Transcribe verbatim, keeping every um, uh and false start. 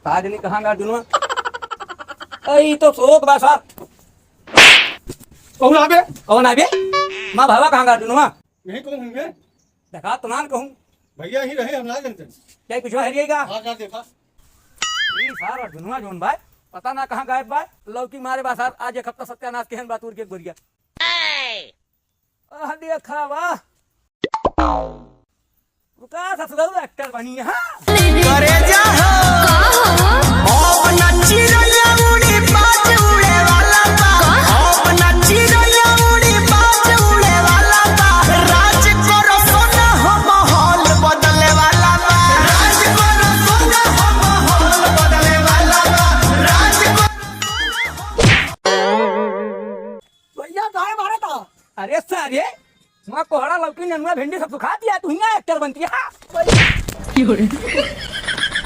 का जनी कहाँ गा दुनवा? अई तो सोक बा सार। कौन आबे? कौन आबे? माँ भावा कहाँ गा दुनवा? यही कौन होंगे? देखा तो नान कहूँ। भैया ही रहे, हम ना जानते। क्या कुछ हरिए का? हाँ, का देखा? ई सार और दुनवा जोन बा, पता ना कहाँ गायब बा। लौकी मारे बा सार, आज एक हफ्ता सत्यानाश केहन बा तूर के गोरिया। आह, देखा बा। रुका, ससुरऊ actor बनी है। करेजा हो। का हो? अब ना चिरैया उड़ी, बाज उड़े वाला बा। का? अब ना चिरैया उड़ी, बाज उड़े वाला बा। राज करो सोना हो, माहौल बदले वाला बा। राज करो सोना हो, माहौल बदले वाला बा। राज करो सोना हो। भैया, काहे मारत ह? अरे सारे, वहाँ कोहड़ा, लौकी, नेनुआ, भिंडी सब सुखा दिया, तू हियाँ actor बनती है। हाँ।